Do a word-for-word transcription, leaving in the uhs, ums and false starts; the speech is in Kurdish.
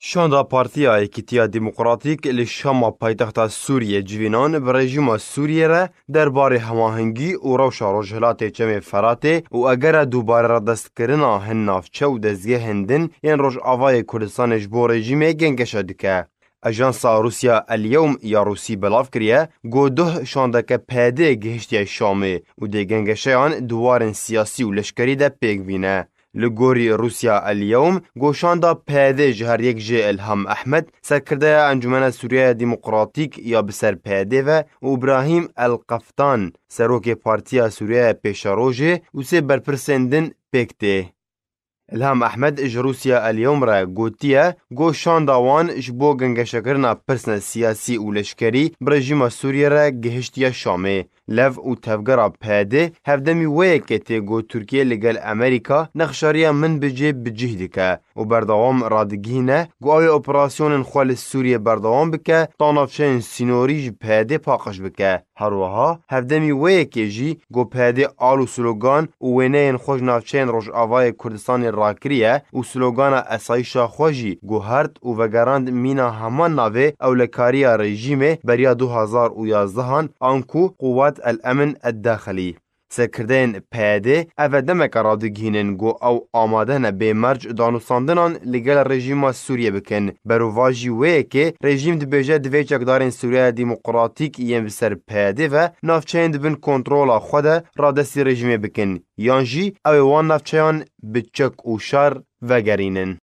Şanda Partiya Yekîtiya Demokratîk li Şama paytexta Sûriyê civînan bi rejîma Sûriyê re derbarê hemahengî û rewşa Rojhilatê Çemê Feratê û egera dubare radestkirina hin navçe û dezgehên din yên Rojavayê Kurdistanê ji bo rejîmê gengeşe dike. Ajansa Rûsya El Yewm ya Rûsî belav kiriye ku duh şandeke P D gihiştiye Şamê û dê gengeşeyan di warên siyasî û leşkerî de pêk bîne. Li gorî Rûsya El Yewm, goşanda P D ji her yek jê Ilham Ehmed, serkirdeya Encumena Sûriyeya Demokratîk ya bi ser P D ve, û Ibrahîm El Qeftan, serokê Partiya Sûriyeya Pêşerojê û sê berpirsên din pêk tê. Ilham Ehmed ji Rûsya El Yewm re gotiye, goşanda wan ji bo gengeşekirina pirsne siyasî û leşkerî bi rejîma Sûriyê re gihiştiye Şamê. Lev û tevgera P D hevdemî wê yekê tê ku Tirkiye li gel Amerîka nexşariya min bi cê bi cih dike û berdewam radigihîne ku ew ê operasyonên xwe li Sûriyê berdewam bike, ta navçeyên sînorî ji P D paqij bike. Her wiha hevdemî wê yekê jî ku P D al û slogan û wêneyên xwe ji navçeyên Rojavayê Kurdistanê rakiriye û slogana esayîşa xwe jî guhert û vegerand mîna heman navê ewlekariya rejîmê beriya du hazar û yazdehan, anku Quwat El Emin Eddaxilî. Serkirdeyên P D ev e demeke radigihînin ku ew amade ne bê merc danûstandinan li gel rejîma Sûriyê bikin. Berovajî wê yekê rejîm dibêje divê çekdarên Sûriyeya Demokratîk yên bi ser P D ve navçeyên di bin kontrola xwe de radestî rejîmê bikin, yan jî ew ê wan navçeyan bi çek û şer vegerînin.